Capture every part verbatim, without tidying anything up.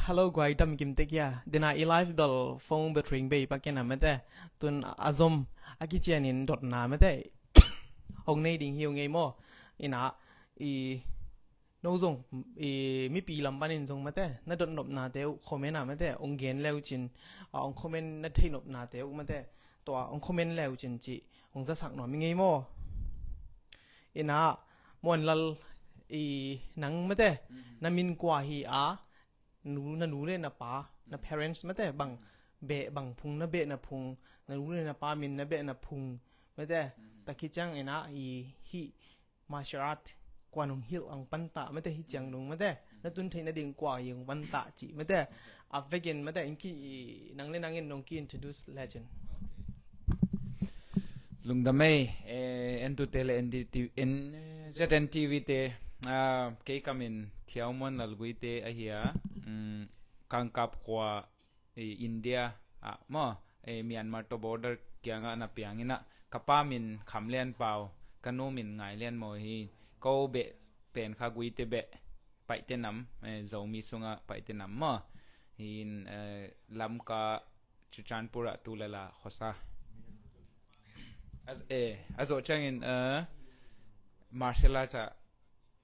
Hello guai, dam kim te kia. Dena i live bel phone battery bei pa kena mate. Tun a zom a kicianin dotna mate. Hong nei ding hiu ngei maw. Ina i no zong i mipi lam panin zong mate. Na dot nopna te uh comment a mate. Ong gen leu cin. A ong comment na thei nopna te uh mate. Tua ong comment leu cin ci. Ong zasak nuam i ngei maw. Ina muan lal i nang mate. Mhm. Na min kua hi a. Nu, na nu le na pa, na parents mate bang beh bang phung na beh na phung, na nu le na pa min na beh na phung mate. Mhm. Taki ciang ina i hi martial art kua nong hilh ang panta mate hi ciang nung mate. Na tun theih na ding kua hi ang panta ci mate. A vekin mate in ki i nang le nangin nong ki introduce legend. Okay. Lungdam ei, eh, en tute le N D T V, en, eh, Z N T V te, ah, kei kamin Thiau Muan Lal Gui te ahi a, mm, Kangkap khua, eh, India, ah, maw, eh, Myanmar to border kiangah na piang ina, ka pa min Kham Lian Pau, ka nu min Ngai Lian Mawi hi, ko beh pen kha Gui te beh, Paite nam, eh, Zomi sunga Paite nam maw, hin, eh, Lamka Churachandpur ah tu le la khosa. A, eh, a zoh ciangin, eh, martial arts ah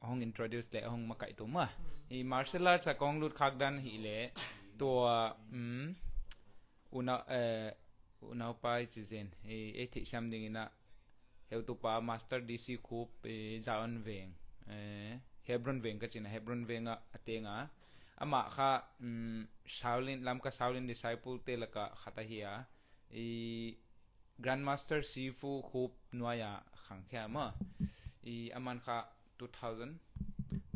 hong introduce le hong makaih tu mah. I martial arts ah kong lut khak dan hi le tua, mm, unau, eh, unau pai ci zen. I, eh, theih siam ding ina heutupa Master D C Khup, eh, Zion Veng, eh, Hebron Veng ka cina, Hebron Veng ah a tenga. Amah kha, mm, Shaolin, Lamka Shaolin Disciple te laka khat ahi a. I Grandmaster Sifu Khup nuai a khangkhia ma. I aman kha two thousand,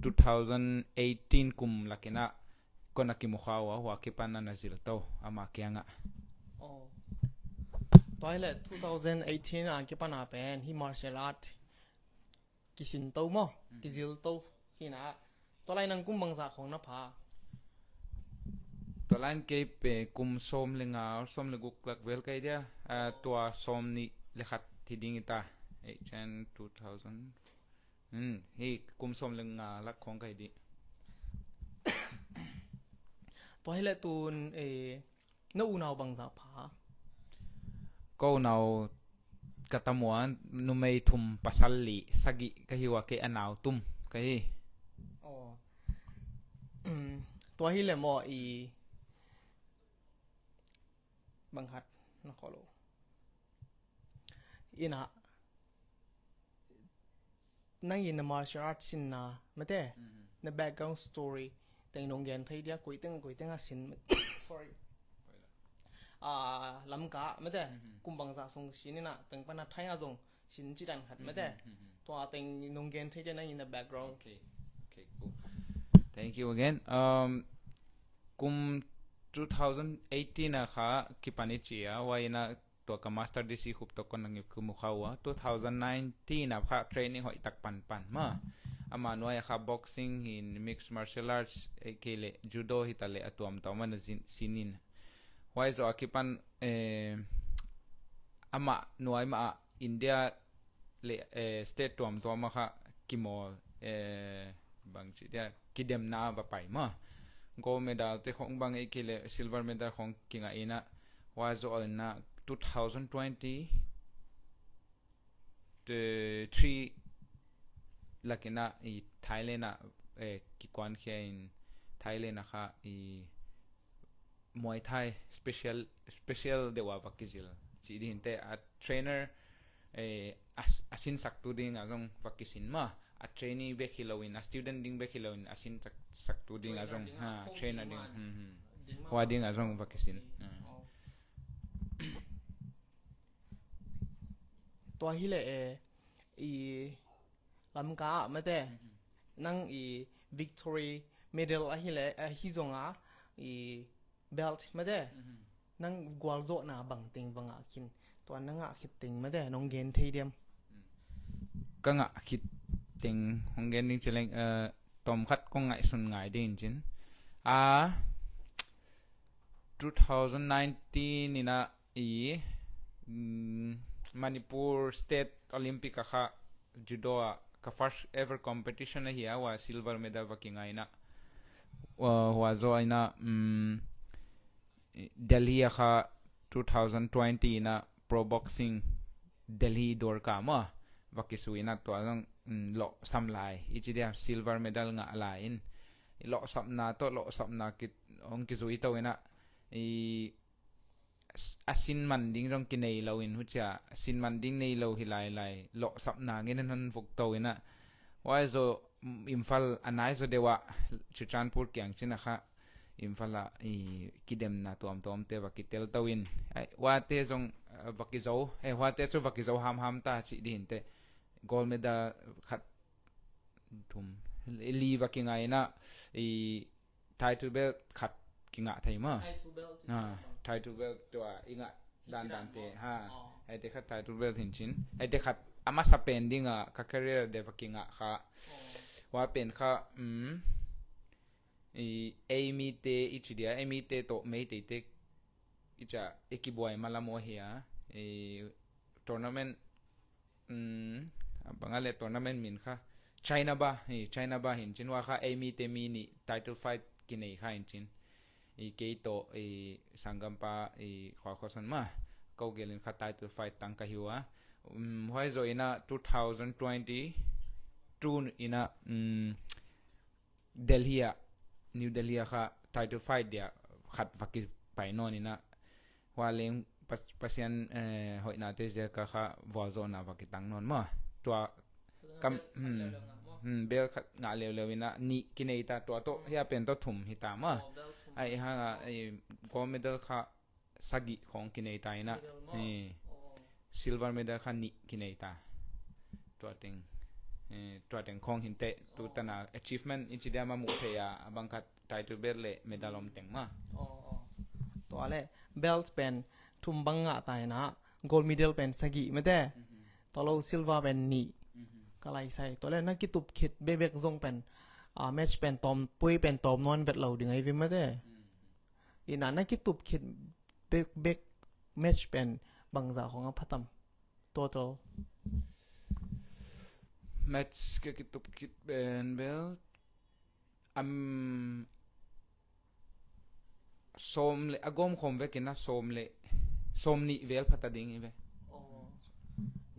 two thousand eighteen kum lakina kona kimu kha ua, hua kipan na na zil to ama kianga. Oh. Tua hi le two thousand eighteen a kipan a pen hi martial art kisin to maw, kizil to hina. Tua lai nang kum bangzah khong na pha? Tua lai kei pe kum sawm le nga, sawm le guk lak vel kai dia. Ah, tua sawm nih le khat hi ding ita. Eight, ten, two thousand. Hmm, hi kum sawm le nga lak khong kai di. Tua hi le tun, eh, na unau bangzah pha? Ko unau ka tamua numei thum pasal li sagih ka hi ua, kei a nau tum ka hi. Oh. Um, tua hi le maw i bang khat na kholo. Ina nang in na martial arts sinna mate, na background story teng nong gen thei dia, koi teng koi teng a sin, sorry. Ah, Lamka mate, kum bangzah sung sin ina teng pana thai a zong sin ci dan khat mate. Tua teng nong gen thei dia nang in na background. Okay. Okay, cool. Thank you again. Um, kum two thousand eighteen a kha kipan i ci a, ua ina tua ka Master D C Khup tokon nangip kimu kha ua. Two thousand nineteen a kha training hoih tak panpan ma. Ama nuai a kha boxing hin, mixed martial arts, eh, kei le judo hita le a tuamtuam a na zin, sinin. Huai zo a kipan, eh, ama nuai ma a India le, eh, state tuamtuam a kha kimawl, eh, bang ci dia, kidemna va pai ma. Gold medal te khong bang ei kei le silver medal khong kinga ina, hua zo ina two thousand twenty three lakina i Thailand a, eh, kikuan khia in Thailand a kha i Muay Thai special, special deuh a va kizil. Ci ding hinte a trainer, eh, a, a sinsak tu ding a zong va kisin ma. A trainee bek hi lo in, a student ding bek hi lo in, a sinsak, sak tu ding a zong, ha, trainer ding. Hmm, hmm. Hua ding a zong va kisin. Hmm. Tua hi le, eh, i Lamka ah mate, nang i victory medal ahi le, ahi zonga i belt mate, nang gualzawhna bang teng va ngah khin, tua na ngah khit teng mate nong gen thei diam? Ka ngah khit teng hong gen ding ci leng, eh, tom khat kong ngaihsun ngai ding cin. A, two thousand nineteen ina i, mm, Manipur State Olympic a kha judo a ka first ever competition ahi a, hua silver medal va kinga ina. Hua, hua zaw inah, um, Delhi a kha two thousand twenty inah Pro Boxing Delhi Dwarka maw, va kizui inah tua zong, um, lawhsam lai, i ci dia silver medal ngah lai in, i lawhsapna tawh lawhsapna ki, hong kizui to inah, i a sin man ding zong kinei lo in, hucia a sin man ding nei lo hi lailai, lawhsapna ngen in hon vuk to inah, huai zaw, mm, Imphal a nai zaw deuh ah Churachandpur kiang cin a kha Imphal ah i kidemna tuamtuamte va kitel to in, ai, huate zong, eh, va kizo, eh, huate cu va kizo hamham ta cih dih inteh, gold medal khat, thum, li va kingah inah, i title belt khat kingah thei maw? Title belt. Ah, title belt tua i ngah dandan te ha. Hei te khat title belt hin cin, hei te khat a masa pen ding a ka career de va kingah kha. Hua pen kha, um, i eimi te i ci dia, eimi te tawh Meitei te i ca i kibuai malam aw hi a, i tournament, um, a bang a le tournament min kha China ba, i China ba hin cin, hua kha eimi te mi nih title fight kinei kha hin cin, i kei tawh i sanggampa i Khual Khual San ma ko gelin kha title fight tang ka hi uh a, um, huai zaw inah two thousand twenty two inah, um, Delhi ah, New Delhi ah kha title fight dia khat va kipai nawn inah, hua leng Pas-, Pasian, eh, hoihnate ziaka kha vualzawhna va kitang nawn maw? Tua kam, belt khat, hmm, leuleu ngah maw? Hmm, belt khat ngah leuleu inah nih kinei ta, tua tawh hia pen tawh thum hi ta maw? Oh, belt thum. Ai hang a, ai, gold medal kha sagih khawng kinei ta inah, silver medal kha nih kinei ta. Tua teng, eh, tua teng khawng hinteh, tu tana achievement in ci dia ma muh thei a, a bang khat title belt le medal om teng ma. Tua le belt pen thum bang ngah ta inah, gold medal pen sagih mate. Tua lo silver pen nih. Ka lai sai. Tua le na kitup khit bekbek zong pen, ah, match pen tawm, pui pen tawm nawn vet lo ding ai ve mate. Ina na kitup khit bekbek match pen bangza khong a phatam? Total match ka kitup khit pen bel, am, sawm le a gawm khawm vekin a sawm le sawm nih vel phata ding i ve.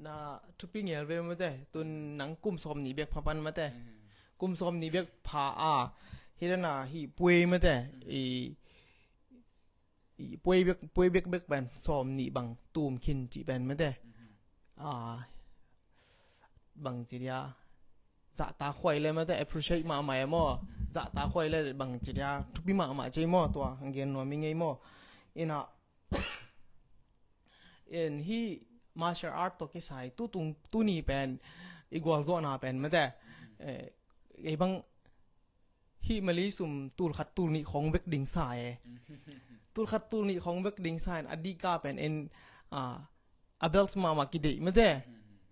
Na thupi ngel ve mate, tun nang kum sawm nih bek phapan mate. Kum sawm nih bek pha a, hi dana hi puai mate. I, i puai bek, puai bek bek pen sawm nih bang tum khin cih pen mate. A, bang ci dia, zahta khuai le mate, appreciate mahmah e maw. Zahta khuai le bang ci dia, thupi mahmah ci maw, tua ang gen nuam i ngei maw. Ina, in hi martial art tawh kisai, tu tung, tuni pen i gualzawhna pen mate. Eh, ei bang hih Malay sum tulkhat tulnih khong bek ding sa e. Tulkhat tulnih khong bek ding sa in a dika pen en, a, a belt mahmah kideih mate.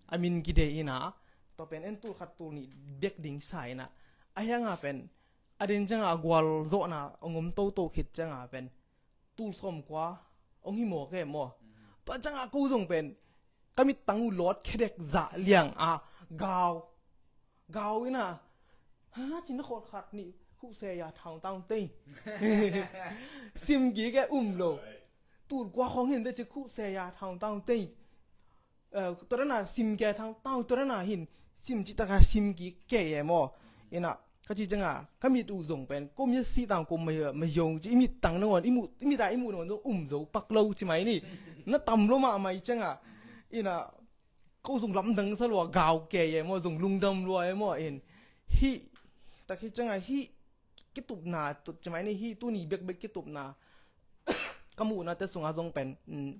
A min kideih ina, tua pen en tulkhat tulnih bek ding sa ina. A hianga pen a den cianga a gualzawhna a ngom toto khit cianga pen tul sawm kua hong hi mawk e maw. Tua cianga ko zong pen ka mittang uh lawt khedek zah liang a gau, gau ina, ha, cin na khawt khat nih khuh se ya thang tang tei. Sim kik e um lo. Tul kua khong hin te ci khuh se ya thang tang tei. Eh, tua dana sim ke thang tau, tua dana hin sim cih taka sim kik ke e maw. Ina ka ci cianga ka mit uh zong pen ko mi a sih tang ko ma, ma yong ci i mit tang nangawn i mu, i mit a i mu nangawn zong um zo pak lo ci mai ni. Na tam lo mahmah i cianga. Ina ko zong lamdang sa lua, gau ke e maw, zong lungdam lua e maw. In hih tak hi cianga hih kitupna tut ci mai ni, hih tuni bekbek kitupna ka muhna te sunga zong pen, mm,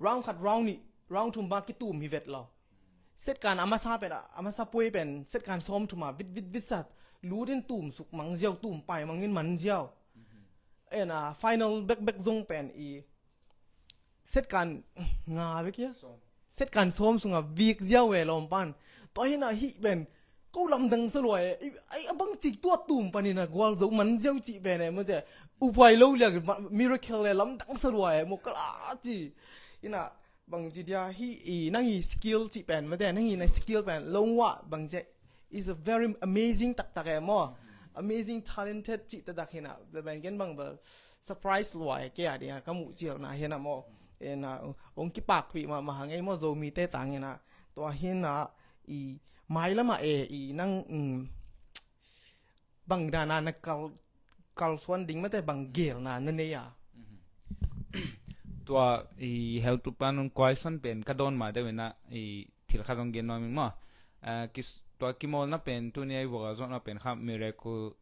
round khat, round nih, round thum bang kitum hi vet lo. Setkan a masa pen, a masa puai pen setkan sawm thum a vit vit vit sat, lut in tum suk mang ziau, tum pai mang in man ziau. En a final bekbek zong pen i setkan nga bek ia, setkan sawm sunga vik ziau e lawm pan. Tua hina hih pen ko lamdang sa lua e. Ai, a bang cik tua tum panin a gualzo man ziau cih pen e mate. Upai lo liak, miracle e, lamdang sa lua e maw, kala ci. Ina bang ci dia hi i nang i skill cih pen mate, nang i na skill pen long wa bang ci, is a very amazing taktak e maw. amazing talented cih tadak hi na, the ben gen bang bel surprise lua e, kei a ding a ka muh cial na hi na maw. E na, ong kipakpih mahmah hang ei maw, Zomite tang hi na. Tua hi na, i mailam ah e, i nang, mm, bang dan a na kal, kalsuan ding mate, bang gelna na nei a? Tua i heutupa nung kuaison pen ka dawn ma deuh in a, i thil khat hong gen nuam ing maw. Ah, kis-, tua kimawlna pen tuni a i vok a zawhna pen kha miracle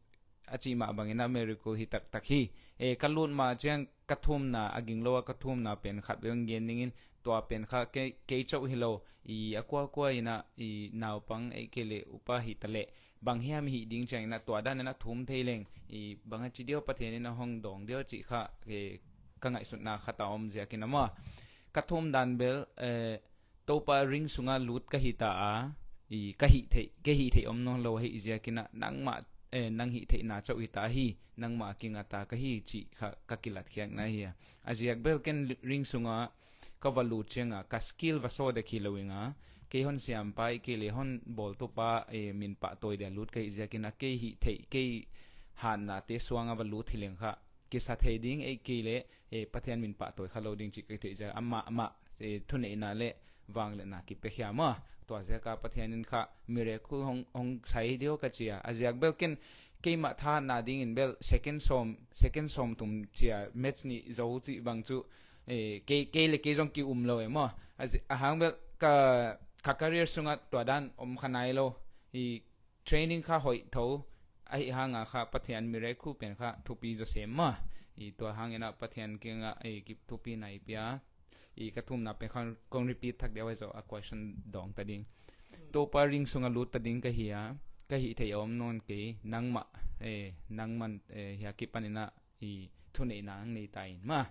a cih mah bangin a miracle hi taktak hi. E, ka lut ma ciang ka thumna, a ging lo a ka thumna pen khat bek hong gen dingin, tua pen kha kei, kei cauh hi lo, i a kuakua in a, i naupang ei kei le upa hi ta leh, bang hiam hih ding ciangin a tua dan in a thum thei leng, i bang a ci diau Pathian in a hong dawng diau cih kha, e, ka ngaihsutna khat a om ziakin a maw. Ka thum dan bel, e, Topa ring sunga lut ka hi ta a, i ka hih theih, ka hih theih om nawn lo ahih ziakin a nangmah, e, nang hih theihna cauh hi ta hi, nangmah a kinga ta ka hi cih kha ka kilatkhiakna hi a. A ziak bel ken ring sunga ka va lut cianga ka skill va saw dek hi lo ing a, kei hon siampa i kei le hon bawltupa, e, min pahtawi dia lut ka hih ziakin a kei hih theih, kei hatnate suanga va lut hi leng kha kisa thei ding ei kei le, e, Pathian min pahtawi kha lo ding cih ka theih ziak a mahmah, e, thuneihna le vangliatna kipiakhia maw. Tua ziaka Pathian in kha miracle hong, hong sai diau ka ci a. A ziak bel ken keimah thahatna dingin bel second sawm, second sawm tum cia match nih zo cih bang cu, e, kei, kei le kei zong ki-um lo e maw. A zi-, a hang bel ka, ka career sungah tua dan om kha nai lo. I training kha hoih tho ahih hanga kha Pathian miracle pen kha thupi zaw sem maw. I tua hangin a Pathian kiangah, e, ki thupi nai pia. I ka thumna pen kong, kong repeat thak dia vai zo a question dawng ta ding. Topa ring sunga lut ta ding ka hi a, ka hih theih a om nawn kei, nangmah, e, nangman, e, hia kipanin a i thuneihna ang nei ta in maw.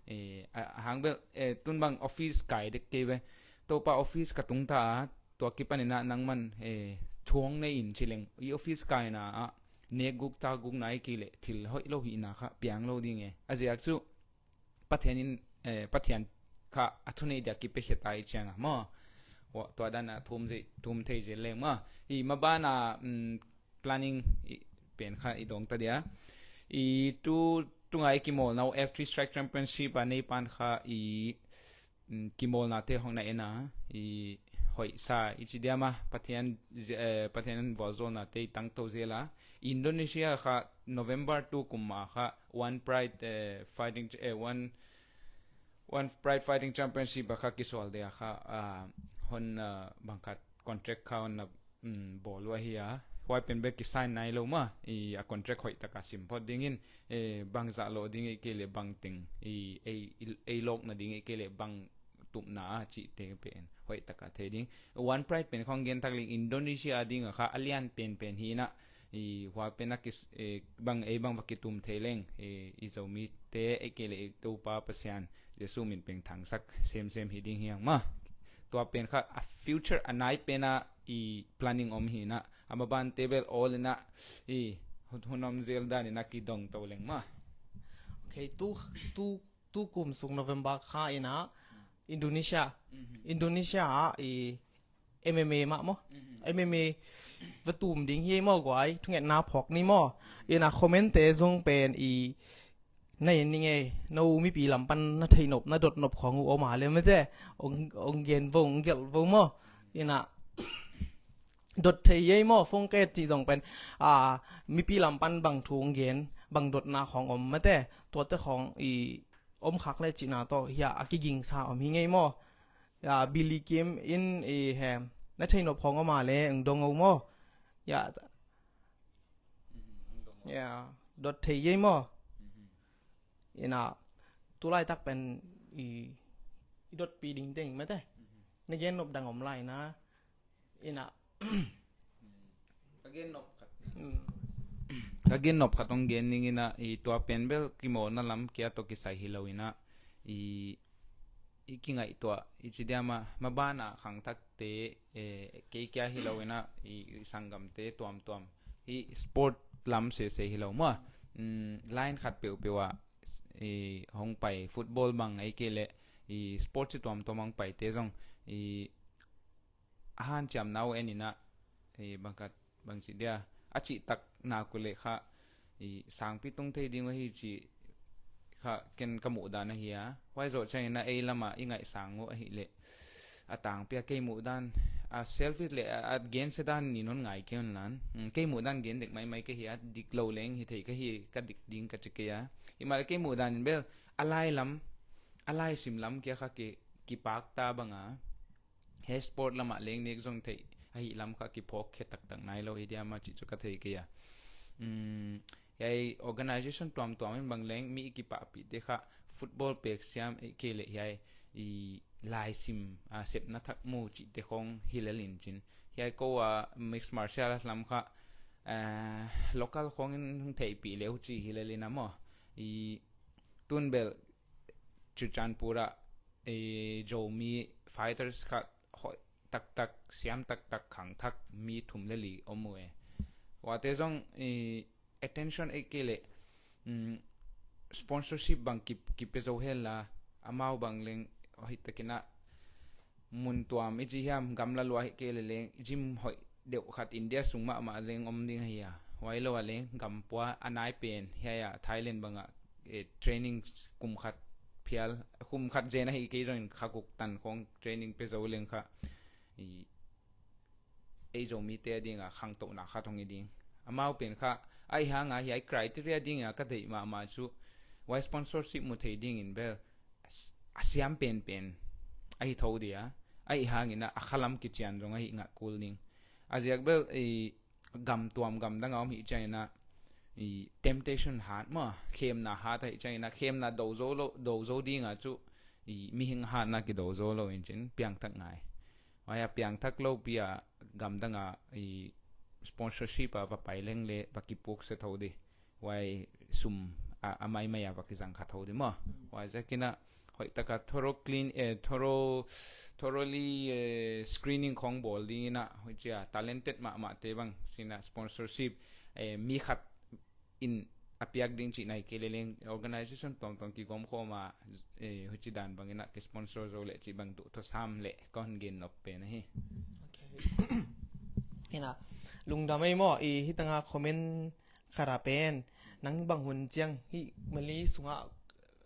E, a, a hang bel, e, tun bang office kai dek kei ve. Topa office ka tung ta a, tua kipanin a nangman, e, thuang nei in ci leng. I office kaina ah nek guk tak guk nai kei le thil hoih lo hihna kha piang lo ding e. A ziak cu Pathian in, eh, Pathian kha a thuneih dia kipiakhia ta i cianga maw. Tua dan a thum thei zel leng maw. I mabana, mm, planning i pen kha i dawng ta dia. I tu tunga i kimawlna uh F three Strike Championship a nei pan kha i, mm, kimawlnate hong na en a, i hoihsa i ci dia maw, Pathian, eh, Pathian vualzawlnate i tangto zel a. Indonesia kha November tu kum ma kha One Pride, eh, Fighting, eh, One, One Pride Fighting Championship a kha kisual dia kha, ah, hon, ah, bangkhat contract kha hon na, mm, bawl uh ahi a. Huai pen bek kisign nai lo maw, i a contract hoih taka sim phot dingin, eh, bang zah lawh ding i kei le bang teng, i, ei, ei, ei lawkna ding i kei le bang tupna a cihte pen hoih taka thei ding. One Pride pen khong gen tak leng Indonesia a ding a kha a lian penpen hi na, i hua pen a kis, eh, bang ei bang va kitum thei leng, eh, i Zomite ei kei le ei Topa Pasian Jesu min peng thangsak semsem hi ding hiang maw. Tua pen kha a future a nai pen a i planning om hi na, a mabante bel all in a i hun, hun om zel dan in a kidong to leng maw. Okay, tu, tu, tu kum sung November kha in a Indonesia. Mhm. Indonesia a i M M A mah maw. Mhm. M M A va tum ding hi maw guai, thungetna phawk ni maw. In a comment te zong pen i na en ni ngei, no mipi lam pan na thei nop, na dot nop khong uh om a le mate, ong, ong gen vo, ong gelh vo maw. In a dot thei ei maw, phone ket cih zong pen, a, mipi lam pan bang thu ong gen, bang dotna khong om mate, tuate khong i om khak le cihna tawh, hia a kigingsa om hi ngei maw. Ya, Billy Kim in i he, na thei nop khong om a le, ong dong o maw. Ya, ya, dot thei ei maw. In a, tu laitak pen i, i dotpi ding teng mate. Na gen nop dang om lai na. In a, ka gen nop khat. Mm. Ka gen nop khat ong gen ning in a, i tua pen bel kimawlna lam kia tawh kisai hi lo in a, i, i kingaihtuah, i ci dia maw, mabana khangthakte, eh, kei kia hi lo in a, i, i sanggamte tuamtuam, i sport lam sese hi lo maw. Mm, line khat peuhpeuh ah, i hong pai, football bang ei kei le, i sport ci tuamtuam hong paite zong, i a hanciamna uh en in a, eh, bangkhat, bangci dia, a cihtak nak uh leh kha i sangpi tung thei ding uh ahi cih kha ken ka muhdan ahi a. Huai zawh ciangin a ei lamah i ngaihsang uh ahih leh a tangpi a kei muhdan a selfish leh a, a gensia dan in hon ngai kei un lan. Mm, kei muhdan gen dek maimai ka hi a, dik lo leng hi thei ka hi, ka dik ding ka ci kei a. Himahleh kei muhdan in bel a lai lam, a laisim lam kia kha ki, kipak ta bang a. Hiai sport lamah leng nek zong theih ahih lam kha kiphawk khia taktak nai lo hi diam a cih cu ka thei kei a. Mm, hiai organization tuamtuam in bang leng mi i kipahpihte kha football pek siam ahih kei leh hiai i laisim, ah, sepna thak mu cihte khong hi lel in cin. Hiai ko a mixed martial arts lam kha, ah, local khong in hong theihpih leh huci hi lel in a maw. I tun bel Churachandpur ah, eh, Zomi fighters kha hoih taktak, siam taktak, khangthak mi thum le li om uh e. Huate zong, eh, attention ahih kei leh, mm, sponsorship bang ki, kipia zo hen la, amau bang leng hoih takin ah mun tuam i ci hiam, gamla lua ahih kei leh leng gym hoih deuh khat India sung mahmah leng om ding ahi a. Huai lo a leng gampua a nai pen hiai a Thailand bangah, eh, training kum khat phial, kum khat zen ahih kei zongin kha guk tan khong training pia zo leng kha i, ei Zomite a dingah khangtohna khat hong hi ding. Amau pen kha ahih hanga hiai criteria dingah ka deih mahmah cu huai sponsorship mu thei dingin bel a siam penpen ahi tho dia, ahih hangin ah a khalam kician zong ahih ngah kul ding. A ziak bel i gam tuam gam danga om hih ciangin ah i temptation hat maw, khemna hat ahih ciangin ah khemna do zo lo, do zo dinga cu i mihing hatna kido zo lo in cin piangthak ngai. Huai a piangthak lopi a gam danga i sponsorship a va pai leng le va kipukse tho di. Huai sum a, a maimai a va kizang kha tho di maw. Huai ziakin ah hoih taka thorough clean, eh, thorough, thoroughly, eh, screening khong bawl dingin ah, huai cia talented mahmahte bang sin ah sponsorship, eh, mi khat in a piak ding cihna hi kei leh leng organization tuamtuam kigawm khawm a, eh, huci dan bangin ah kisponsor zo leh cih bang duh thosam leh ka hon gen nop pen ahi. Okay. Ina, lungdam ei maw, i hitanga comment khat a pen, nang bang hun ciang, hih Malay sungah,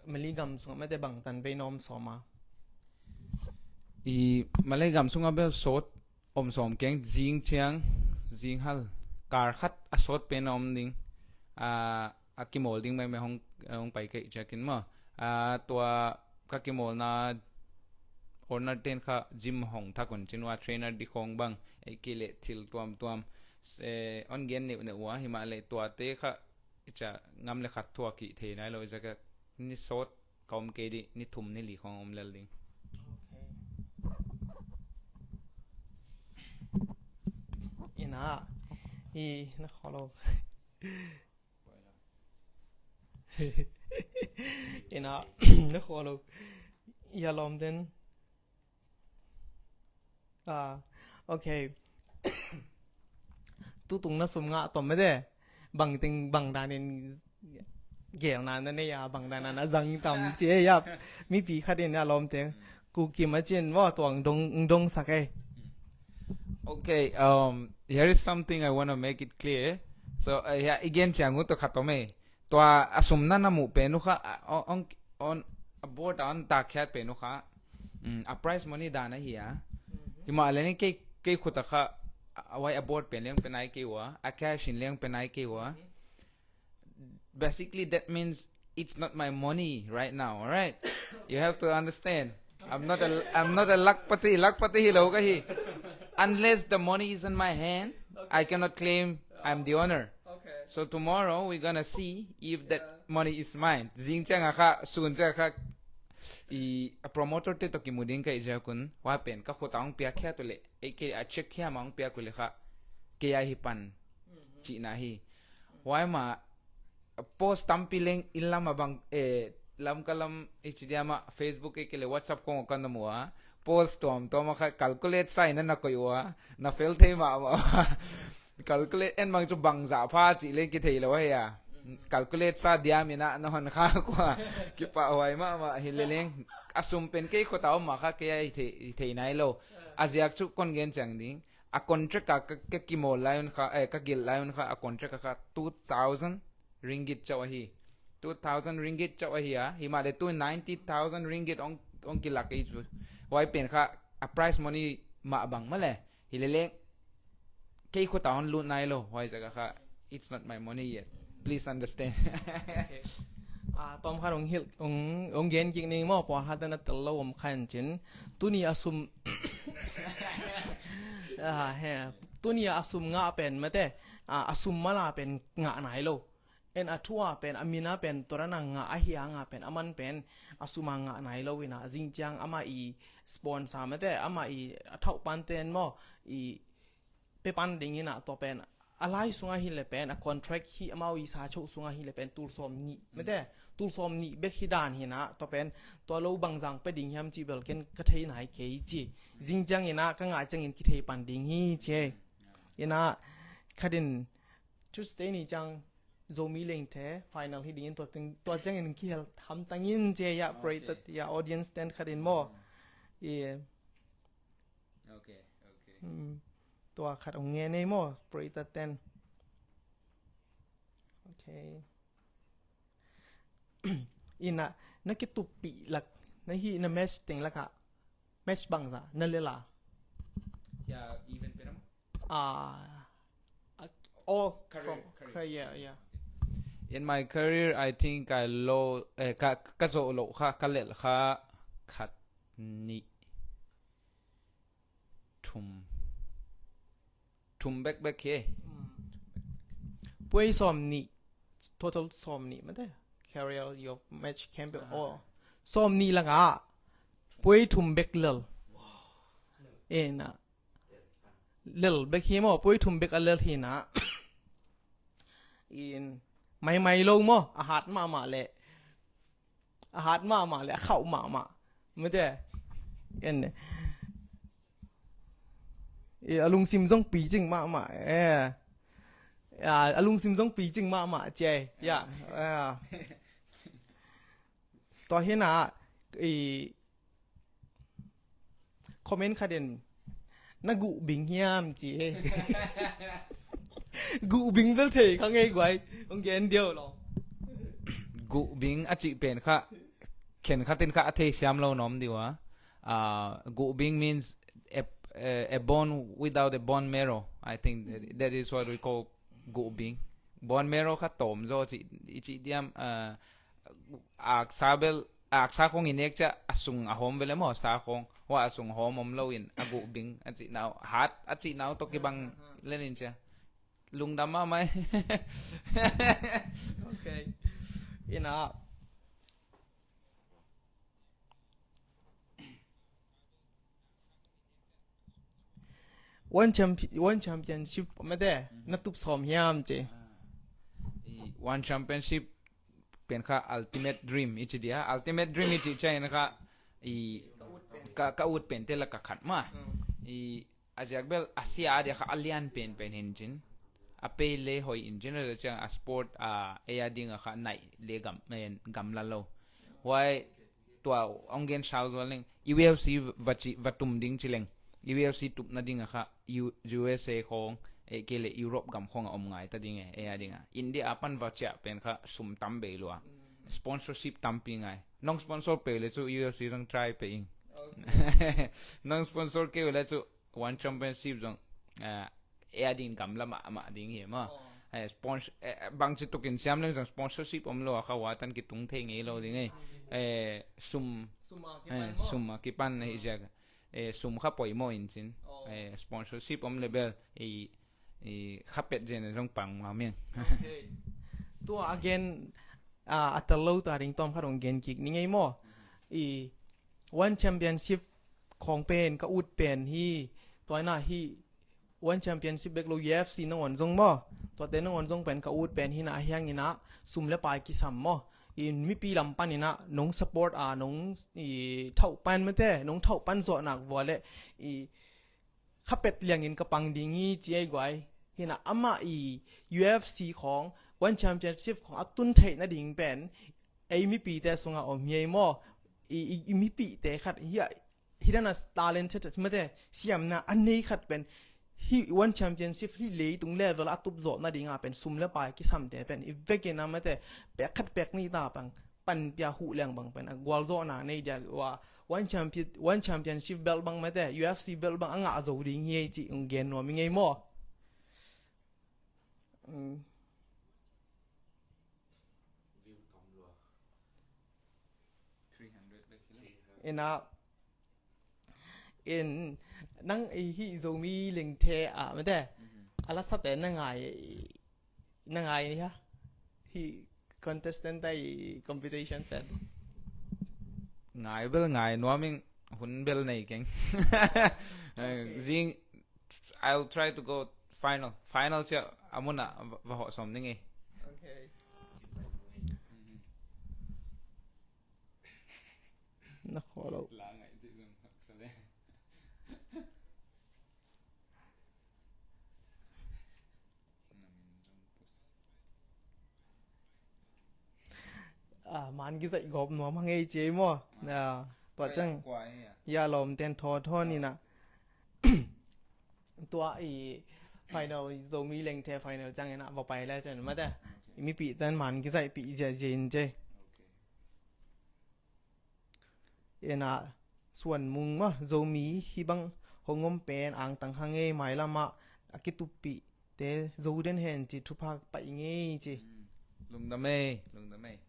Malay gam sungah mate bang tan vei na om sawm a? I Malay gam sungah bel sawt om sawm keng, zing ciang, zing hal, kar khat a sawt pen a om ding, a, a kimawl ding maimai hong, hong pai kei ciakin maw. A, tua ka kimawlna owner ten kha gym hong thak un cin ua trainer di khong bang, ei kei leh thil tuamtuam, se, hon gen neuhneuh ua, himahleh tuate kha, i cia ngam le khat thuak hi thei nai lo, i cia ka ni sawt ka om kei di, ni thum ni li khong om lel ding. Okay. Ina, i na kholo. Ina, na kholo. Ya lom den. Ah, okay. Tutung na sum ngah tom mede. Bang ting, bang danin gelna na nei a, bang danin a zang tam ci e yap. Mipi khat in a lawmte. Kukim a cin maw tuang dong, dong sak e. Okay, um, here is something I want to make it clear. So, uh, yeah, again, ciang uh to khat om e. Tua a sum na na muh pen uh kha, a, on, on, on, a board a on takkhiat pen uh kha, mm, a prize money dan ahi a. Himahleh ni kei, kei khut a kha, a, a huai a board pen leng pe nai kei ua, a cash in leng pe nai kei ua. Basically, that means it's not my money right now, alright? You have to understand. I'm not a, I'm not a lakhpati, lakhpati hi lo ka hi. Unless the money is in my hand, I cannot claim I'm the owner. Okay. So tomorrow we're gonna see if that money is mine. Zing ciang a kha, sun ciang a kha, i, a promoter te to kimu ding ka i ziak un, huai pen ka khut a hong piak khia tu le, ei kei a check khia ma hong piak u le kha, kei a hi pan, cihna hi. Huai ma, post tampi leng inn lam a bang, eh, Lamka lam i ci diam a Facebook e kei le WhatsApp kong kan na mu a. Post tuamtuam a kha calculate sa in na koih ua. Na fel thei mahmah ua. Calculate en bang cu bangzah pha cih leng kithei lo ahi a. Calculate sa diam in a na hon kha kua. Kipahhuai mahmah hi le leng. A sum pen kei khut a om mah kha kei a hi thei, hi thei nai lo. A ziak cu kon gen ciang ding. a contract a ka, ka kimawl lai un kha, eh, ka gelh lai un kha, a contract a kha two thousand ringgit chauh ahi. Two thousand ringgit chauh ahi a, hi mah le tu ninety thousand ringgit ong, ong kilak ei chu. Huai pen kha a prize money mah bang mah le. Hi le le kei khut a hon lut nai lo, huai zaka kha, it's not my money yet. Please understand. Okay. Ah, tom khat ong hilh, ong, ong gen kik ning maw, pawlkhat na tel lo om khan cin. Tuni a sum, ah, he. Tuni a sum ngah pen mate, ah, a sum mala pen ngah nai lo. En a thu a pen, a min a pen, tua dan a ngah ahi a ngah pen, a man pen, a sum a ngah nai lo in a, zing ciang amah i sponsor mate, amah i a thauh pan ten maw, i pe pan ding in a, tua pen a lai sung ahi le pen, a contract hi amau i sa chauh sung ahi le pen, tul sawm nih mate, tul sawm nih bek hi dan hi na, tua pen tua lo bang zang pe ding hiam ci bel ken ka thei nai kei ci. Zing ciang in a, ka ngah ciang in kithei pan ding hi ci. In a, khat in Tuesday ni ciang Zomi Lengthe final hi ding in, tua teng, tua ciang in kihel hamtang in ci a, ya, pray tat, ya, audience ten khat in maw. I, okay, okay. Hmm. Tua khat ong ngen ei maw, pray tat ten. Okay. In a, na kituppih lak, na hih na match teng lak a, match bangzah na lel a? Ya, even pen maw? Ah, all career, from career. Career, yeah. In my career, I think I low, eh, ka, ka zoh loh kha, ka lelh kha khat, nih, thum, thum bekbek hi. Mm. Puai sawm nih, total sawm nih mate. Career, your match campaign, ah, all. Sawm nih lak a puai thum bek lel. Ena, lel bek hi maw, puai thum bek a lel hi na. In, maimai lo maw, a hat mahmah le, a hat mahmah le, a khauh mahmah. Mate. En, e, a lungsim zong picing mahmah. E. A, a lungsim zong picing mahmah ci ei. Ya. Ya. Tua hi na, i, comment khat in, na guh bing hiam ci. Guh bing bel thei kha ngei guai. Ong gen diau lo. Guh bing a cih pen kha, khen khat in kha a thei siam lo na om diu a. Ah, guh bing means a, a, a bone without a bone marrow. I think that, that is what we call guh bing. Bone marrow kha tawm zaw cih, i cih diam, ah, aksa bel, aksa khong i nek ciah a sung a hawm ve le maw, sa khong. Hua a sung hawm om lo in a guh bing a cih nau, hat a cih nau tawh kibang len in cia. Lungdam mahmah. Okay. Ina. One champi-, one championship mate, mhm, na tup sawm hiam ci. Ah. I one championship pen kha ultimate dream i ci dia. Ultimate dream i ci ciang kha i ka, ka ut pen te lak a khat mah. Mm. I a ziak bel a sia a dia kha a lian penpen hi in cin. A pay le hoih in cin, a ciang a sport a, ei a ding a kha naih le gam, eh, gamla lo. Huai tua ong gen sau zual ning, U F C va ci, va tum ding ci leng, U F C tupna ding a kha U-, U S A khong, eh, kei le Europe gam khong a om ngai ta ding e, ei a ding a. India a pan va ciah pen kha sum tam bei lua. Sponsorship tampi ngai. Nong sponsor peuh le cu U F C zong try peuh ing. Okay. Nong sponsor kei uh le cu one championship zong, eh, ei a ding gamla mahmah ding hi maw. Oh. Eh, spons-, eh, bangci tukin siam leng zong sponsorship om lo a kha hua tan kitung thei ngei lo ding ei. Mm. Eh, sum, sum a kipan, eh, maw, sum a kipan na hi ziak. Eh, sum kha poimawh in cin. Oh. Eh, sponsorship om le bel, eh, i kha pet zen a zong pang mah meng. Okay. Tua a gen, ah, a tel lo ta ding tawm khat ong gen kik ni ngei maw. I one championship khong pen ka ut pen hi, tua ina hi one championship bek lo U F C nangawn zong maw. Tuate nangawn zong pen ka ut pen hi na a hiang ina sum le pai kisam maw. I mipi lam pan ina nong support a, nong i thauh pan mate, nong thauh pan zawhnak vua le i kha pet liangin ka pang ding hi ci ei guai. Hi na amah i U F C khong, one championship khong a tun theih nading pen ei mipite sungah om hi ei maw. I, i, i mipite khat hi a, hi dan a talented mate, siamna a nei khat pen hih One Championship hih leitung level a tup zawh nading a pen sum le pai kisamte pen i vekin a mate pek khat pek nih ta pang panpia huh leng bang pen a gualzawhna nei dia ua One Champion, One Championship belt bang mate U F C belt bang a ngah zo ding hi ei cih ung gen nuam i ngei maw? Mm. Ina in nang i hih Zomi Lengthe a mate a lasate na ngai na ngai ni ha hih contestant ta i competition pen. Ngai bel ngai nuam ing hun bel nei keng. Zing I'll try to go final. Final cia a mun ah va hawh sawm ning ei. Okay. Na khawh lo. Ah, man kizaih gawp nuam hang ei ci ei maw? Ah, tua ciang ya lawm ten thaw thaw ni na. Tua i final Zomi Lengthe final ciang ina va pai le ciang mate. I mipih tan man kizaih pih ziahziah in ci ei. Ena Suan Mung mah Zomi hih bang hong om pen angtang hang ei, mailam ah a kituppih te zo den hen ci, thupha pai ngei ci. Lungdam ei, lungdam ei.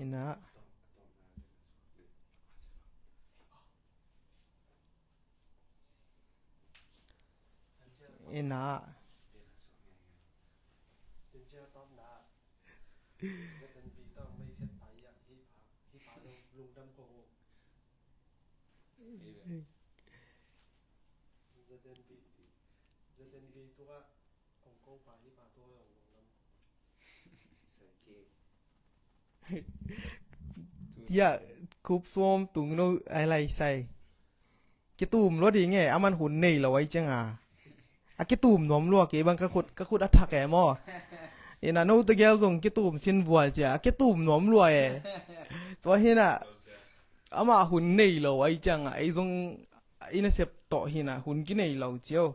Ina ina Tia kup suam tung no ai lai sai. Kitum lua ding e, aman hun nei lo ai ciang a. A kitum nuam lua kei bang ka khut, ka khut a thak e maw. Ina no tegel zong kitum sin vual cia, a kitum nuam lua e. Tua hina ama hun nei lo ai ciang a, ei zong ina sep tawh hina hun kinei lo cio.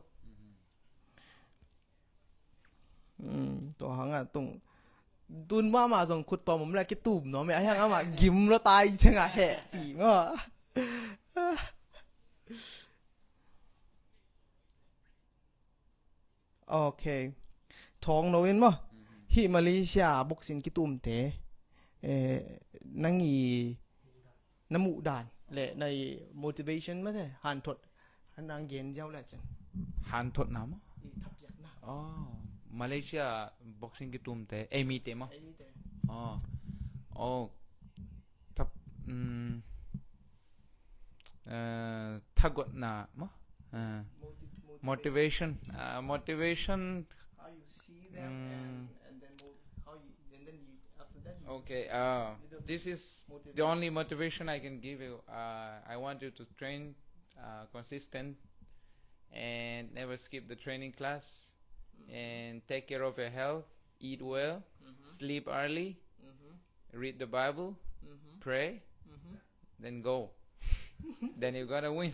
Tua hangah tung tun mahmah zong khut tawm om le kitum nuam e, a hiang amah gim lua tai ciangah hehpih maw. Ok. Thawng lo in maw. Hih Malaysia boxing kitumte, eh, nang i na muh dan le na i motivation mate, hanthot, han nang gen ziau le cin. Hanthot na maw? I thapiakna. Oh, Malaysia boxing kitumte, ei mite maw? Ei mite. Oh. Oh. Thap, mm, eh, thagotna maw? Eh, motivation. Ah, motivation. How you see them and, and then mo-, how you, and then you, after that you. Okay, uh, this is the only motivation I can give you. Uh, I want you to train, uh, consistent and never skip the training class and take care of your health, eat well, sleep early, read the Bible, pray, then go. Then you're gonna win.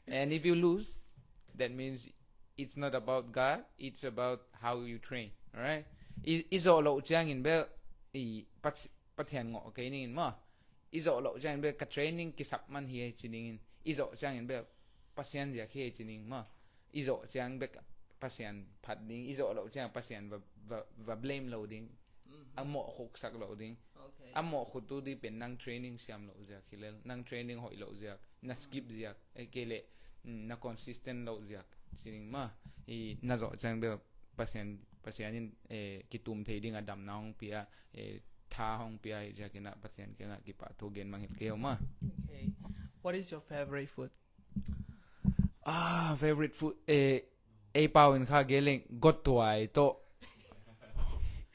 And if you lose, that means it's not about God, it's about how you train. Alright? I, i zawh loh ciangin bel i Pat-, Pathian ngawh kei ningin maw. I zawh loh ciangin bel ka training kisap man hi ei ci ningin. I zawh ciangin bel Pasian ziak hi ei ci ning maw. I zawh ciang bek Pasian phat ding, i zawh loh ciang Pasian va, va, va blame lo ding. A mawh khuksak lo ding. A mawh khut tu di pen nang training siam loh ziak hi lel, nang training hoih loh ziak, na skip ziak, ei kei leh, mm, na consistent loh ziak. Ci ning maw, i na zawh ciang bel Pasian, Pasian in, eh, kitum thei ding a damna hong pia, eh, tha hong pia hi ziakin ah Pasian kiangah kipahthu gen mangngilh kei uh maw. Okay. What is your favorite food? Ah, favorite food, eh, ei pau in kha geleng gotuai tawh.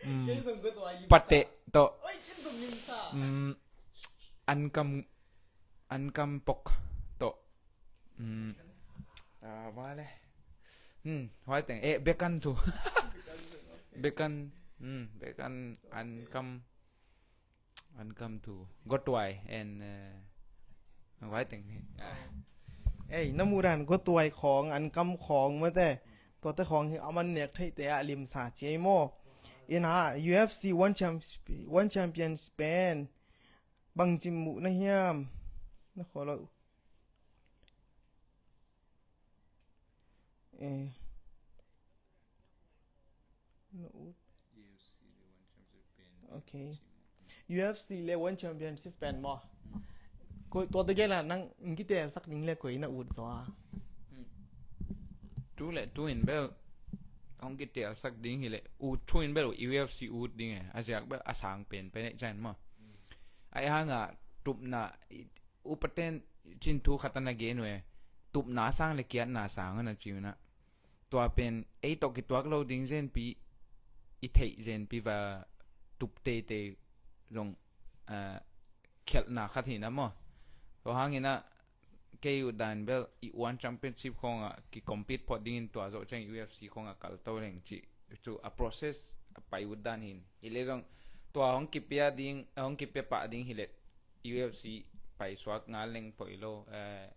Mm, pateh tawh. Mm, ankam, ankam pok tawh. Mm, ah, vale. Hmm, huai teng, eh, bekan tu. Bekan. Hmm, bek an, an kam, an kam tu. Gotuai and, uh, wai teng hi. Ah. Ei, na muh dan gotuai khawng, an kam khawng mate. Tuate khawng hi a man nek theihte a limsa ci ei maw. Ina U F C one champ-, one champion pen. Bangci muh na hiam? Na kholo. Eh. Na ut. Okay. U F C le one championship pen maw. Ko tua te gela nang ngi te sak ding le koi na ut zaw a. Tu le tu in bel hong ki tel sak ding hi le, u tu in bel U F C ut ding e, a ziak bel a sang pen pen e chan maw. Ai hanga tupna, upaten cin thu khat a na gen ve, tupna sang le kiatna sang a na ci una. Tua pen ei tawh kituak lo ding zenpi, i theih zenpi va tup teitei zong, ah, khialhna khat hi na maw. Tua hangin a kei uh dan bel i one championship khawngah ki compete phot dingin tua zawh ciang U F C khawngah kal to leng cih cu a process a pai ut dan hin. Hi le zong tua hong kipia ding, hong kipia pah ding hi le U F C pai suak ngal leng poi lo, eh,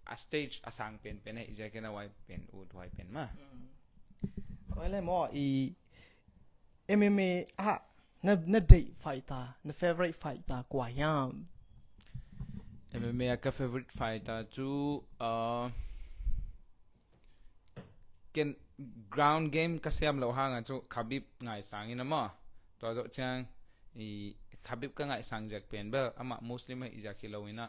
a stage a sang pen pen a hi ziakin a wai pen ut wai pen ma. Wai le maw i M M A ah na, na deih fighter, na favorite fighter kua hiam? M M A ah ka favorite fighter cu, uh, ken ground game ka siam lo hanga cu Khabib ngaisang in a maw. Tua zawh ciang i Khabib ka ngaisang ziak pen bel amah Muslim a hi ziak hi lo in a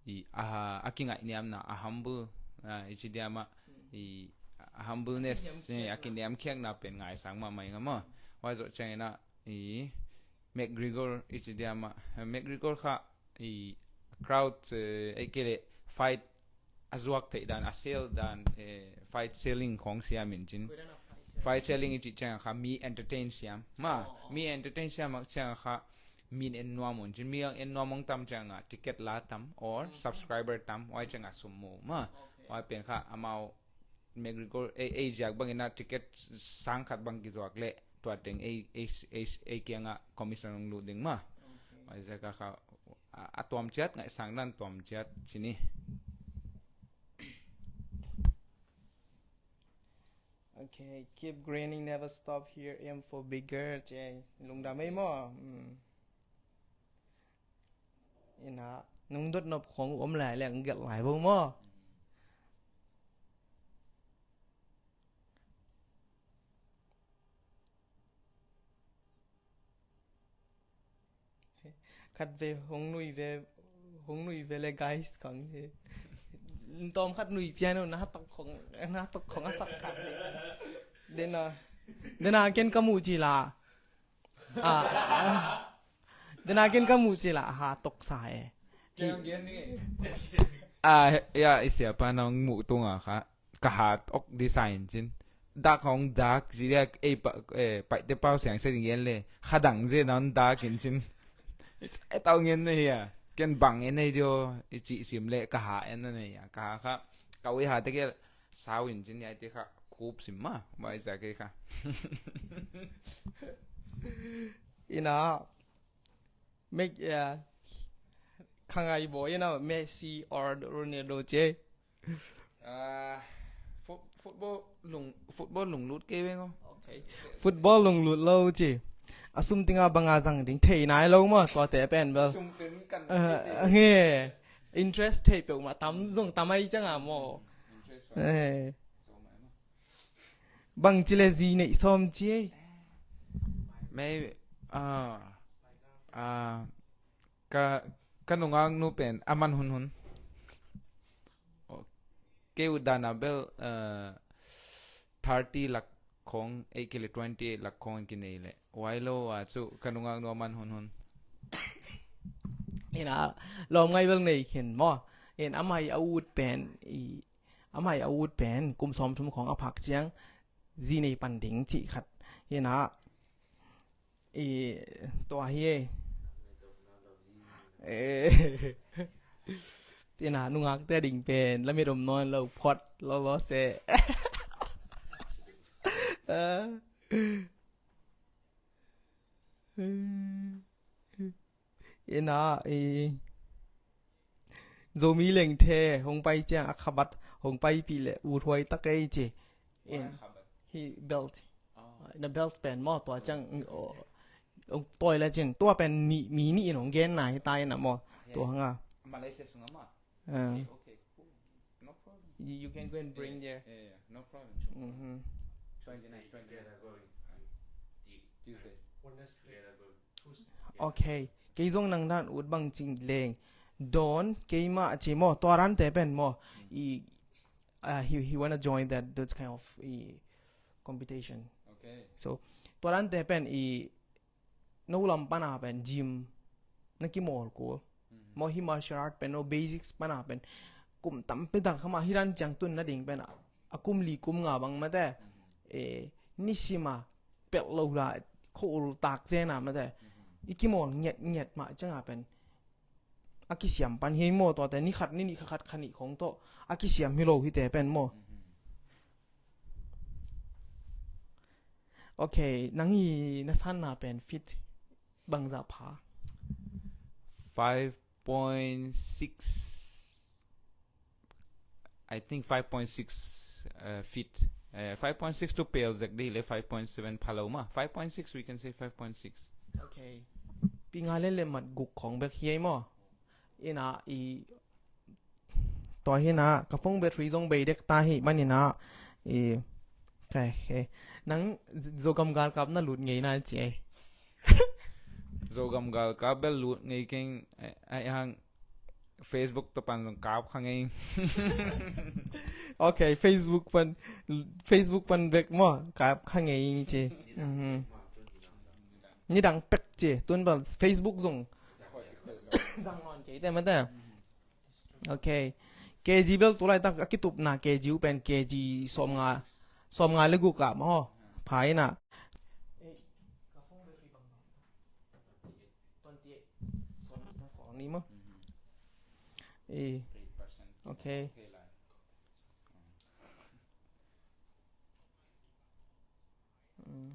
i, aha, a kingaihniamna, a humble, ah, i ci diam ah, i, a humbleness, eh, a kiniamkhiakna pen ngaisang mahmah ing a maw. Wai zawh ciangin ah, i, McGregor, i ci diam ah, eh, McGregor kha, i, crowd, eh, ei kei le fight a zuak theih dan, a sell dan, eh, fight selling khawng siam in cin. Fight selling i cih ciang kha mi entertain siam. Ma, mi entertain siam ah ciang kha min en nuam un cin, mi ang en nuam hong tam ciangah ticket la tam or subscriber tam, wai ciangah sum mu ma. Wai pen kha amau McGregor ei, ei ziak bangin a ticket sang khat bang kizuak leh tua teng ei, ei, ei, ei kiangah commission hong lut ding ma. Wai ziak a kha a, a tuam ciat ngaihsang dan tuam ciat cini. Okay, keep grinding, never stop here, aim for bigger. Cei, lungdam ei maw. Hmm. Ina, nung dot nop khong om lai leng gelh lai bo maw. Khat ve hong nui ve, hong nui ve le guys kang si. Tawm khat nui piano na tok khong, na tok khong a sak khat. Dena, dena ken ka mu ci la. Ah, ah. Dena ken ka mu ci la ha tok sa e. Ah, ya, i sia pa nong mu tunga kha. Ka hat ok design cin. Dak hong dak, ziak ei pa, eh, paite pau siang se ding gen le. Khadang ze non dak in cin. E tau ngen na hia. Ken bang en ei dio, i ci sim le ka ha en na hia. Ka ha kha, ka ui ha te ke sau in cin ya te kha kup sim ma. Mai za ke kha. Ina, Mek, ya. Khangai bo, you know, Messi or Ronaldo ce. Ah, fu-, football lung, football lunglut kei veng o. Okay. Football lunglut lo ce. A sum tinga banga zang ding thei nai lo ma, tua te pen bel. Sum pen kan. Ah, thei te. Nge. Interest thei peuh ma tam zong tam ai cang a mo. Interest. Eh. Bang ci le zi neih sawm ci ei. Mei, ah, ah, ka, ka nungak nu pen a man hun hun. Kei u dana bel, ah, thirty lak khong, ei kei le twenty eight lak khong kinei le. Wai lo a cu ka nungak nu a man hun hun. Ina, lawm ngai bel nei khin maw. In amai a ut pen i Amah i a ut pen kum sawm thum khawng a phak ciang zi nei pan ding cih khat hi na. I tua hi e. Ina nungakte ding pen lamit om nawn lo phot lo lo se. Ah. Zomi Lengthe hong pai ciang a khabat hong paipih leh ut huai ta kei ci. In hi belt. Na belt pen maw, tua ciang hong tawi le cin, tua pen mi nih in hong genna hi ta in a maw. Tua hanga. Malaysia sungah maw. Ah. Okay, okay, cool. No problem. You, you can go and bring there. Yeah, yeah, no problem. Mm-hmm. Twenty-nine, twenty-nine. Tuesday. Okay. Kei zong nang dan ut bang cing leng. Don, keima a ci maw, tua rante pen maw. I, uh, he, he wanna join that, those kind of i, competition. Okay. So, tua rante pen i, no lam pana pen gym na kimawl kul. Maw hi martial art pen no basics pana pen kum tampi tak kha mah hi dan ciang tun na ding pen a, a kum li kum nga bang mate. E, nisima pelh lo la khol tak zena mate. I kimawl ngiat ngiat mah cianga pen a kisiam pan hi maw, tuate ni khat ni nih kha khat kha nih khong tawh a kisiam hi lo hite pen maw. Okay, nang i na sanna pen feet bangzah pha? Five point six. I think five point six uh, feet. Uh, five point six to pale exactly le five point seven pha lo ma. Five point six, we can say five point six. Okay. Pi nga le le mat guk khong bek hiai maw. Ina i Tua hi na, ka phone battery zong bei dek ta hi, man ina, i, okay, okay. Nang Zogam galkap na lut ngei na ci ei. Zogam galkap bel lut ngei keng, ai, ai hang Facebook to pan zong kap kha ngei. Okay, Facebook pan, Facebook pan bek maw, kap kha ngei ci. Mhm. Ni dang pek ci, tun bel Facebook zong. Zang non kei te mate. Okay. K G bel tulaitak a kitupna K G uh pen K G sawmnga, sawmnga le guk ah maw. Pha ina. Ni maw. Eh. Okay. Mm.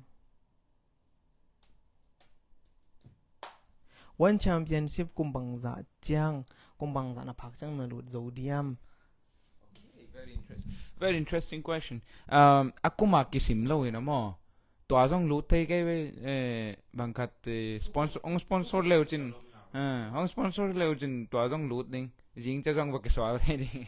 One Championship kum bangzah ciang, kum bangzah na phak ciang na lut zo diam? Okay, very interesting. Very interesting question. Um, a kuma kisim lo in a maw. Tua zong lut thei kei ve, eh, bangkhat, eh, sponsor, ong sponsor leu cin, eh, ong sponsor leu cin tua zong lut ding. Zing ca zong va kisual thei ding.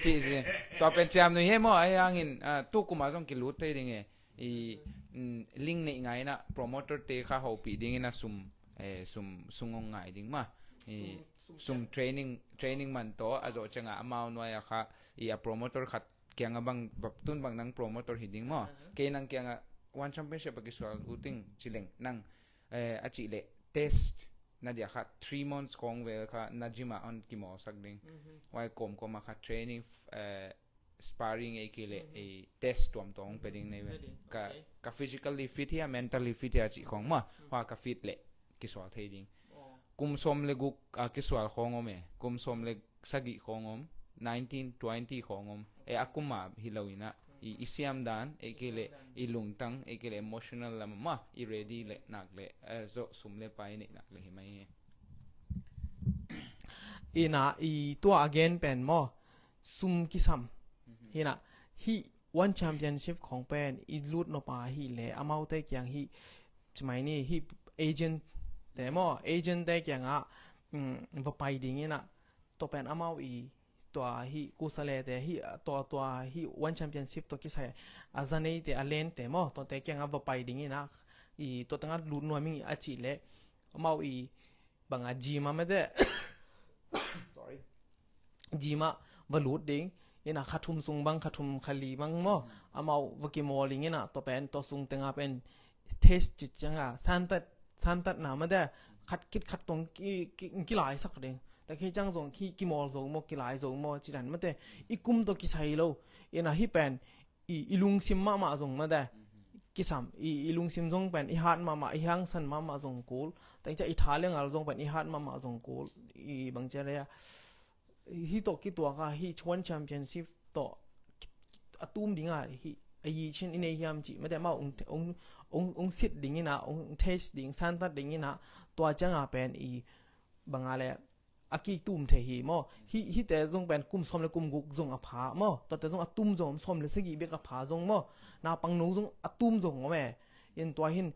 Ci, ci. Tua pen ciam nui he maw, ai hangin, ah, tu kuma zong kilut thei ding e. I, mm, link neih ngai ina promoter te kha hopih ding ina sum, eh, sum, sum ong ngai ding ma. I, sum, sum, sum training, training man to a zo cianga amau nuai a kha i a promoter khat kianga bang, bap tun bang nang promoter hi ding maw. Kei nang kianga One Championship a kisual uting ci leng nang, eh, a cih leh test na dia kha three months kong vel kha na gym a on kimawlsak ding. Wai kom kom a kha training, eh, sparring ei kei le ei test tuamtuam hong pe ding nei ve. Ka, ka physically fit hia, mentally fit hia cih khong ma. Hua ka fit le kisual thei ding. Kum sawm le guk a kisual khong om e. Kum sawm le sagih khong om. Nineteen, twenty khong om. E a kum a hi lo ina. I, i siam dan, ei kei le i lungtang, ei kei le emotional lam ma. I ready le nak le. Eh, zo sum le pai nei nak le hi mai he. Ina i tua again pen maw. Sum kisam. Hina, hi One Championship khong pen i lut nop a hi le amaute kiang hi, cimai ni hi agent te maw, agent te kianga, mm, va pai ding ina, tua pen amau i, tua hi kusale te hi, tua, tua hi One Championship tua kisai a zanei te a len te maw, tua te kianga va pai ding ina, i tua tanga lut nuam ing a cih le, amau i banga gym a mete. Sorry. Gym a va lut ding. Ina kha thum sung bang, kha thum kha li bang maw. Amau va kimawl ding ina tua pen, tua sung tenga pen test cih cianga. Santat, santatna mete. Khat khit khat tong ki, ki, kilaisak ding. Ta khi ciang zong ki, kimawl zo maw, kilai zo maw, ci dan mete. I kum tawh kisai lo. Ina hi pen, i, i lungsim mahmah zong mate. Kisam, i, i lungsim zong pen, i hat mahmah, i hangsan mahmah zong kul. Tengcia i tha le ngal zong pen, i hat mahmah zong kul. I bangcia le a. Hi tawh kituaka, hi One Championship tawh a tum dinga, hi a yi chin i nei hiam cih. Mate mau ung, ung, ung, ung sit dingina, ung test ding, santat dingina, tua cianga pen i banga le a kitum thei hi maw. Hih, hihte zong pen kum sawm le kum guk zong a pha maw. Tuate zong a tum zong om, sawm le sagih bek a pha zong maw. Naupangno zong a tum zong om e. In tua hin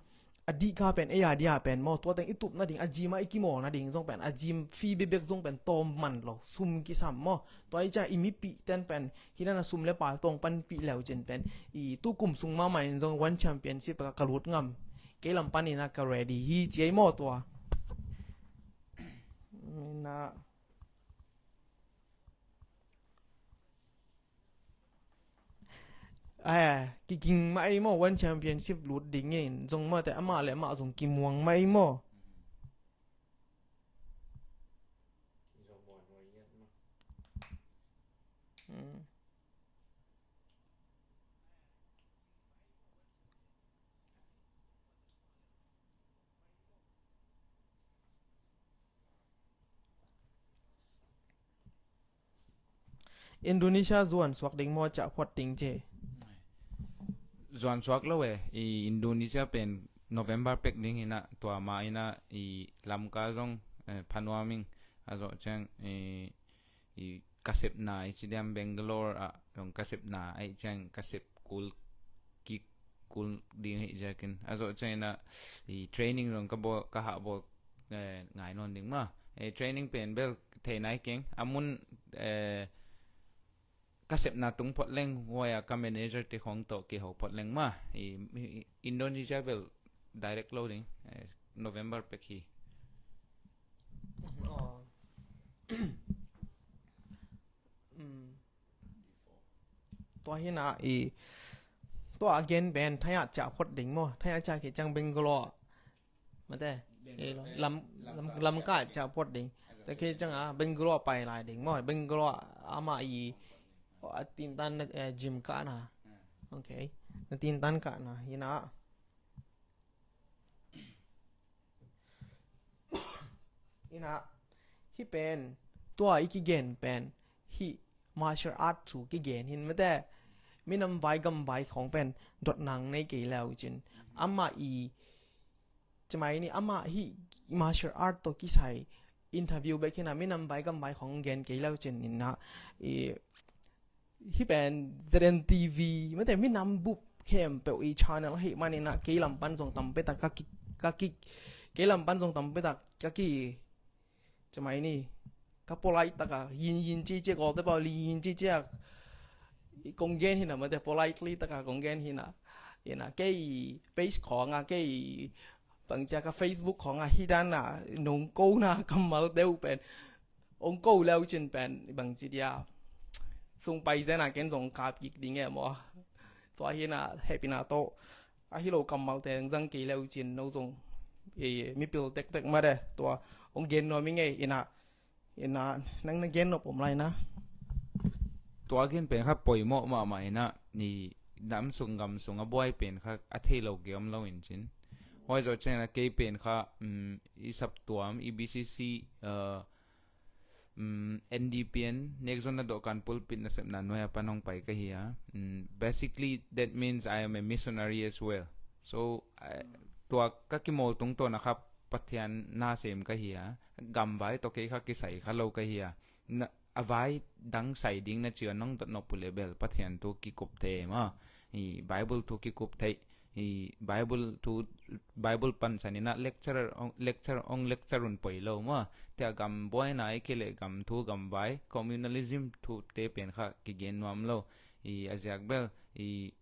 a dihka pen ei a dia pen maw, tua teng i tup nading, a gym ah i kimawl nading zong pen, a gym fee bekbek zong pen tawm man lo, sum kisam maw. Tua i cia i mipih ten pen hi dan a sum le pai tawng panpih leu cin pen, i tu kum sung mahmah in zong One Championship ka, ka lut ngam, kei lam panin a ka ready hi ci ei maw tua. Ina Eh, kiking mah ei maw, One Championship lut ding in, zong mah te amah le amah zong kimuang mah ei maw. Mm. Indonesia zuan suak ding maw, ciah phot ding ci. Zuan suak lo e, i Indonesia pen November pek ding hi na, tua ma hi na, i Lamka zong, eh, phanuam ing, a zoh ciang, i, i ka sepna i ci diam, Bangalore ah zong ka sepna ahih ciang ka sep kul kik kul ding ahih ciangin, a zoh ciangin ah i training zong ka bawl, ka hah bawl, eh, ngai nawn ding mah. Eh, training pen bel thei nai keng, a mun, eh, ka sepna tung phot leng, huai a ka manager te khong tawh kiho phot leng mah. I, i, Indonesia bel direct lo ding, eh, November pek hi. Oh. Mm. Tua hi na i, tua a gen pen thai ah ciah phot ding maw, thai ah ciah khit ciang Bangalore, mate, Bangalore, eh, Lam, Lam, Lamka ciah phot ding. Tua khit ciang a Bangalore pai lai ding maw, Bangalore amah i, a tintan, eh, gym kahna. Ok, na tintan kahna hi na. Ina, hih pen, tua i kigen pen, hih martial art thu kigen hin mate, minam vai gam vai khong pen dot nang nei kei leu cin. Amah i, cimai ni amah hih martial art tawh kisai interview bek hina, minam vai gam vai khong gen kei leu cin ina, i, hih pen Z N T V, mate minam bup khempeuh i channel ahih manin ah, kei lam pan zong tam pek tak ka ki, ka ki, kei lam pan zong tam pek tak ka ki, cimai ni, ka polite tak a, yin yin ci ci a, Kawlte pau li yin ci ci a, kong gen hina, mate politely tak a kong gen hina. Ina, kei page khong a, kei bang cia ka Facebook khong a, hih dan a nong ko na kammal deuh pen ong ko leu cin pen bang ci dia, sung pai zen a ken zong kap kik ding e maw. Tua hi na, hehpihna tawh, a hi lo kammal teng zang kei leu cin no zong, e, mipil tektek mah de, tua ong gen nuam ing e. Ina, ina, nang na gen nop om lai na. Tua gen pen kha poimawh mahmah ina, i nam sung gam sung a buai pen kha a thei lo kei om lo in cin. Huai zawh ciangin a kei pen kha, um, i saptuam, i B C C, uh, um, N D P N, Nekzon a dawhkan pulpit nasepna nuai a pan hong pai ka hi a. Um, basically, that means I am a missionary as well. So, I, tua ka kimawl tungtawn a kha Pathian nasem ka hi a. Gamvai tawh kei kha kisai kha lo ka hi a. Na, a vai dang sai ding na ci a nong dot nop uh leh bel Pathian thu kikup thei maw. I Bible thu kikup thei. I Bible thu, Bible pansan ina lecturer ong, lecture ong lecture un poi lo maw. Tia gam buaina i kei leh gam thu gam vai, communalism thu te pen kha kigen nuam lo. I a ziak bel, i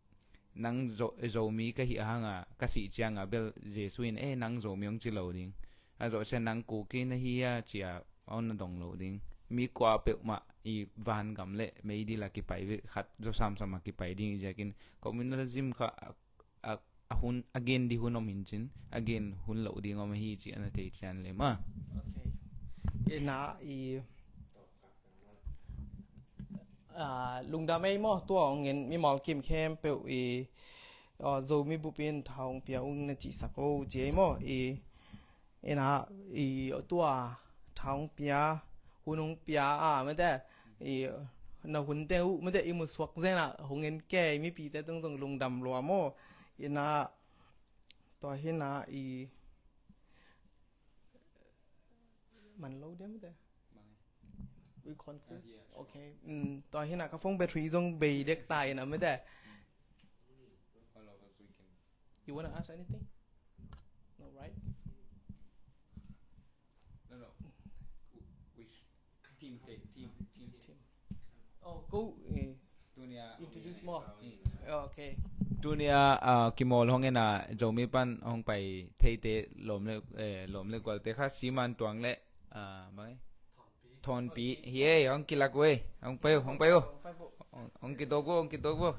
nang Zo, Zomi ka hih hang a, ka sih ciang a bel Jesu in, eh, nang Zomi ong ci lo ding. A zoh sia nang Kuki na hi a ci a, ong na dong lo ding. Mi kua peuhmah i van gam leh meidil a kipai ve, khat zaw samsam a kipai ding i ziakin communalism kha a, a, a hun, a gen di hun om hin cin, a gen hun loh ding om ahi ci a na thei cian le maw. Ok. Ina i, ah, lungdam ei maw, tua ong in mimal kim khempeuh i, ah, Zomi bup in tha ong pia ung na cihsak o ci ei maw i. Ina, i tua tha ong pia, hun ong pia a, mate, i na hun teng uh, mate, i musuak zen a hong en kei mipite tung zong lungdam lua maw. Ina, tua hi na i man lo dia, mate. We conclude. Yeah, sure. Okay. Mm, tua hi a ka phone battery zong bei dek ta in a mete. All of us, we can. You wanna ask anything? No, right? No, no. Which team take team team. Team. Oh, go. Eh, tuni a introduce more. Mm. Oh, okay. Tuni a, ah, kimawl hong en a, Zomi pan hong pai theite lawm le, eh, lawm le gualte kha Siman Tuang le, ah, mai Thonpi hi ei, hong kilak uh ei, hong pai uh, hong pai uh. Hong, hong kidok uh, hong kidok uh.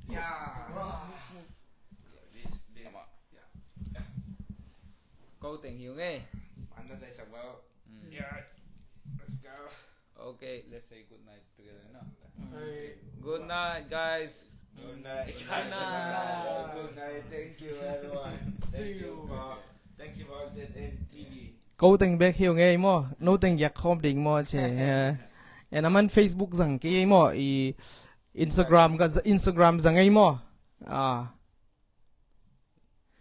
Yeah. This, this, yeah. Ko teng hi ung ei. Anda saya sabau. Mm. Yeah. Let's go. Okay, let's say good night together, no? Hey. Good night, guys. Good night, guys. Good night. Good night. Thank you, everyone. Thank you for, thank you for Z N T V. Ko teng bek hi ung ei maw, no teng giak khawm ding maw ci. Eh, en a man Facebook zang kei ei maw, i Instagram ka, Instagram zang ei maw. Ah.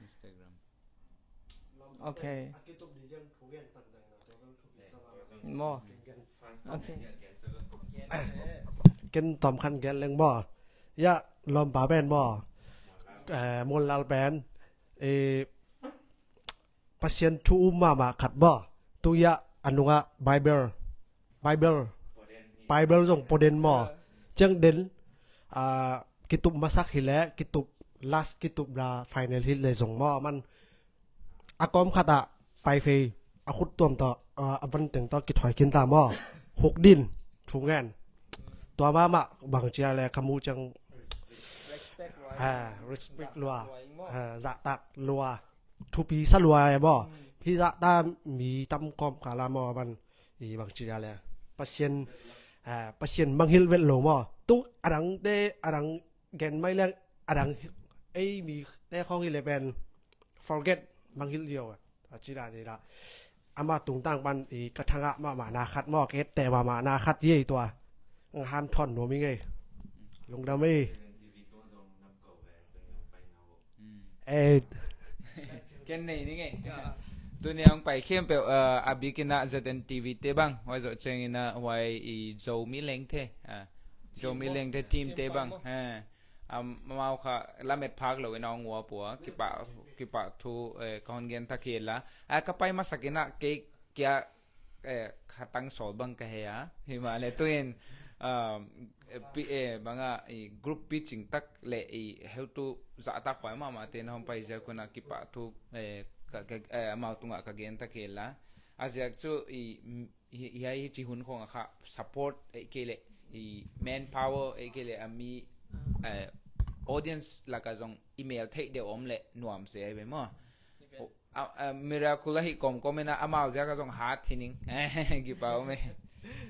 Instagram. Okay. Maw. Okay. Ken tom khan gen leng maw. Ya, lawmpa pen maw. Eh, Muanlal pen. Eh, Pasian thu um mahmah khat maw. Tung ya a nungah Bible. Bible. Bible zong pua den maw. Ciang den, ah, kitup masak hi leh, kitup last, kitup la final hi leh zong maw. Man a kawm khatah pai phei, a khut tuam tawh, ah, a van teng tawh kithawi khin ta maw. Huk din, thu ngen. Tua mahmah bang cia leh ka mu ciang, respect lua, ah, respect lua, zahtak lua, ah, zahtak lua. Thupi sa lua e maw. Mm. Hih zahta mi tam kawmkal a maw, man i bang ci dia le. Pasian, ah, Pasian mangngilh vet lo maw. Tung a dangte, a dang gen mai leng, a dang ei mite khawng hi le pen forget mangngilh lio. A ci dia ni la. Ama tungtang pan i ka thangah mahmah na khat maw, ka etteh mahmah na khat hi ei tua. Nga hanthawn nuam ing ei. Lungdam ei. Eh. Ken nei ning ei. Tuni hong pai khempeuh, eh, a bikin ah Z N T V te bang, huai zoh ciangin ah huai i Zomi Lengthe, ah, Zomi Lengthe team te bang, eh, amau kha lamet phak lo in a hong uap ua, kipah, kipah thu, eh, ka hon gen thak hi la. Ah, ka pai masak in ah kei kia, eh, khatang sawl bang ka hei a. Hi mah le tu in, um, eh, pi, eh, bang a, i group picing tak le i heutu zahtak huai mahmah te na hong pai ziak un a kipah thu, eh, ka, ka, eh, amau tungah ka gen thak hi la. A ziak cu i, hi, hi, hi ci hun khong a kha support ei kei le i manpower ei kei le a mi, eh, audience laka zong i mel theih deuh om le nuam se ai ve maw. A, a, miracle ahi kawmkawm in a, amau ziak a zong hat hi ning. Kipau me.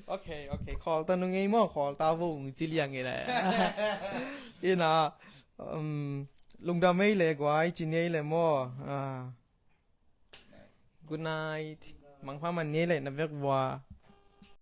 Okay, okay. Khawl ta nung ei maw, khawl ta vo ung ci liang ei le. Ina, um, lungdam ei le guai, ci ni ei le maw. Ah. Good night. Mangpha man ni ei le na vek vua.